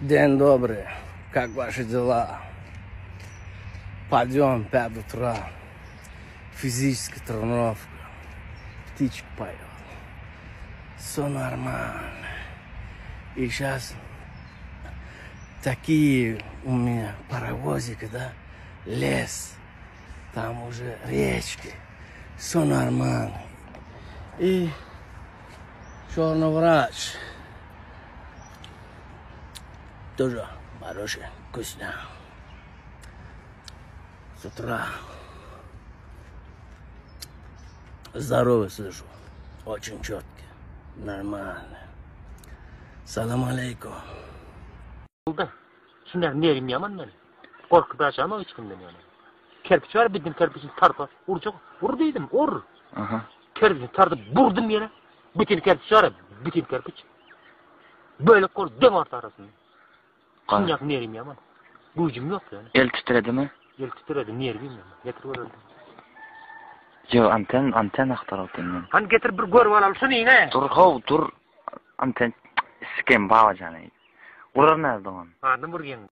День добрый. Как ваши дела? Подъем 5 утра. Физическая тренировка. Птичка поет. Все нормально. И сейчас такие у меня паровозики, да? Лес. Там уже речки. Все нормально. И черный врач. Тоже хороший, вкусно. С утра. Здорово слышу. Очень четко. Нормально. Салам алейкум. Boldy. Şundan nerim ýaman meniň. Gorkup ýaşamok hiç kimden ýöne. Kerpiç bar bildim kerpiçini tarpa urjak. Ur diýdim, ur. Aha. Kerpiçini tartyp burdum ýere. Bütin kerpiç bar, bütin kerpiç. Bölek bolup deň orta arasynda. Şundak nerim ýaman. Güýjüm ýok ýöne. El titredimi? El titredi, nerwim ýaman. Getir göreli. Ýok, anten, anten agtaryp otyryn men. Hany getir bir görüp alaly şuny ine. Dur how, dur. Anten sikem babajany. Urar näz dogan. Adam urýaň.